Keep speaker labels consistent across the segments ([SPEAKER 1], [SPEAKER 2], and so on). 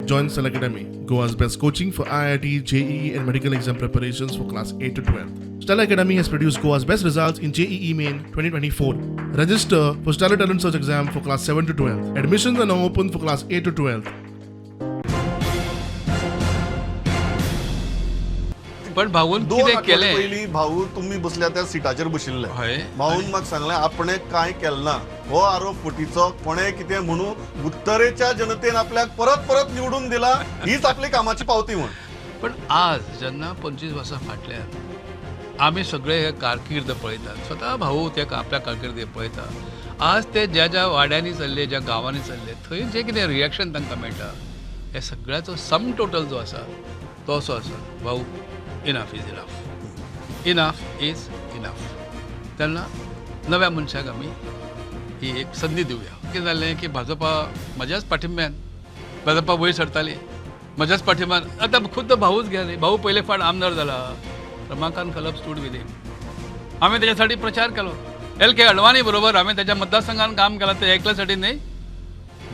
[SPEAKER 1] Join Stellar Academy, Goa's best coaching for IIT, JEE and medical exam preparations for class 8 to 12. Stellar Academy has produced Goa's best results in JEE Main 2024. Register for Stellar Talent Search exam for class 7 to 12. Admissions are now open for class 8 to 12.
[SPEAKER 2] पण भाऊन
[SPEAKER 3] दोन
[SPEAKER 2] कितें
[SPEAKER 3] आठवडे
[SPEAKER 2] केलें
[SPEAKER 3] पयलीं भाऊ तुमी बसल्या त्या सिटाचेर बशिल्ले.
[SPEAKER 2] हय.
[SPEAKER 3] भाऊन म्हाका सांगलें आपणें कांय केलें ना, हो आरोप फटीचो, कोणें कितें म्हणून उत्तरेच्या जनतेन आपल्याक परत परत निवडून दिला हीच आपली कामाची पावती म्हूण.
[SPEAKER 2] पण आज जेन्ना 25 वर्सां फाटल्यान आमी सगळे हे कारकीर्द पळयतात, स्वता भाऊ ते आपल्या कारकिर्दी पळयता, आज ते ज्या ज्या वाड्यांनी चल्ले, ज्या गांवांनी चल्ले, थंय जें कितें रिएक्शन तांकां मेळटा, हे सगळ्याचो सम टोटल जो आसा तो असो आसा, भाऊ enough is enough, enough is enough. तेन्ना नव्या मनशाक आमी ही एक संदी दिवया. कितें जालें की भाजपा म्हज्याच पाठिंब्यान भाजपा वयर सरताली, म्हज्याच पाठिंब्यान. आतां खुद्द भाऊच घ्या न्ही, भाऊ पयले फावट आमदार जाला, Ramakant Khalap stood with him, हांवें त्याच्यासाठी प्रचार केलो, एल के अडवाणी बरोबर हांवें त्याच्या मतदारसंघान काम केलां, ते एकल्यासाठी न्ही.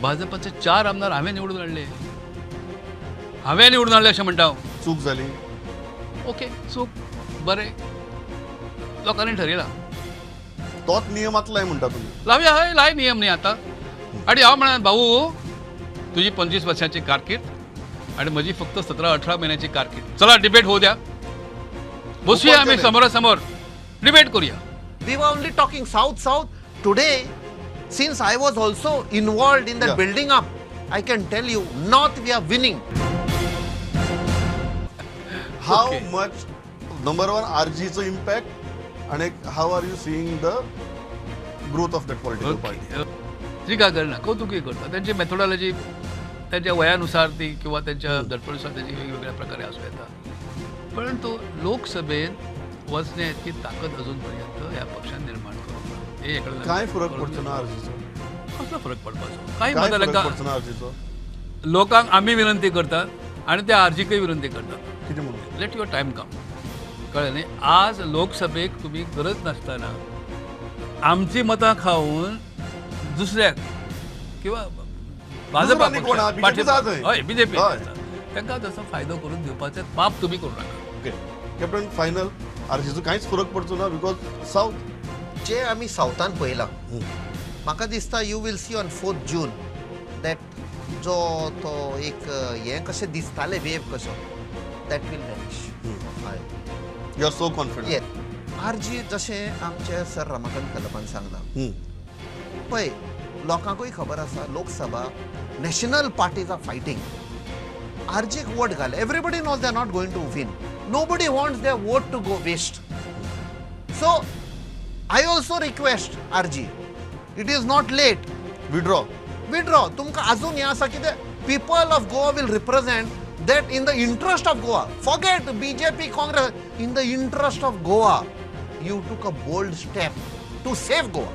[SPEAKER 2] भाजपाचे 4 आमदार हांवें निवडून हाडले, हांवें निवडून हाडले अशें म्हणटा हांव.
[SPEAKER 3] चूक जाली,
[SPEAKER 2] ओके, चूक बरें लोकांनी ठरयलां,
[SPEAKER 3] तोच नियमांतलाय म्हणटा तुमी.
[SPEAKER 2] लावया, हय लाय नियम न्ही आतां. आनी हांव म्हणा भाऊ तुजी 25 वर्सांची कारकीर्द आनी म्हजी फक्त 17-18 म्हयन्याची कारकीर्द, चला डिबेट होऊ द्या, बसूया आमी समोरासमोर डिबेट करूया.
[SPEAKER 4] We were only talking south, south. Today, since I was also involved in the building up, I can tell you, north we are winning.
[SPEAKER 3] How much, number one, RG चो impact आणि how are you seeing the growth of that political party?
[SPEAKER 2] टिका करना, कौतुकही करता. त्यांची methodology त्यांच्या वयानुसार ती किंवा त्यांच्या दडपणानुसार त्याची वेगवेगळ्या प्रकारे असू येता, परंतु लोकसभेत वचण्या इतकी ताकद अजूनपर्यंत ह्या पक्षान निर्माण करूंक ना. हे एकडेन
[SPEAKER 3] काय फरक पडचो ना आरजीचो?
[SPEAKER 2] कसलो फरक पडपाचो? काय
[SPEAKER 3] काय
[SPEAKER 2] बदल
[SPEAKER 3] फरक पडचो ना आरजीचो?
[SPEAKER 2] लोकांक आमी विनंती करतात आणि त्या आरजीकय विनंती करतात,
[SPEAKER 3] कितें म्हणून?
[SPEAKER 2] Let your time कम. कळ्ळें न्ही? आज लोकसभेक तुमी गरज नासतना आमची मतां खावन दुसऱ्याक किंवा भाजपा
[SPEAKER 3] आनी कोण आहा? BJP आहा थंय.
[SPEAKER 2] हय, बीजेपी तांकां तसो फायदो करून दिवपाचें पाप तुमी करूं नाका.
[SPEAKER 3] ओके कॅप्टन, फायनल आरजीचो कांयच फरक पडचो ना because south
[SPEAKER 4] जे आमी सावथान पळयलां, म्हाका दिसता you will see on 4 June that जो तो एक हें कशें दिसतालें वेव कसो, that will vanish. हय,
[SPEAKER 3] you are so confident.
[SPEAKER 4] Yes, RG जशें आमचे सर रमाकांत खलपान सांगलां, पळय लोकांकूय खबर आसा Lok Sabha national parties are fighting, आरजीक vote घाले, everybody knows they are not going to win, nobody wants their vote to go waste. So I also request RG, it is not late,
[SPEAKER 3] withdraw,
[SPEAKER 4] withdraw. तुमकां अजून हें आसा कितें people of Goa will represent that in the interest of Goa. Forget BJP, Congress, in the interest of Goa you took a bold step to save Goa.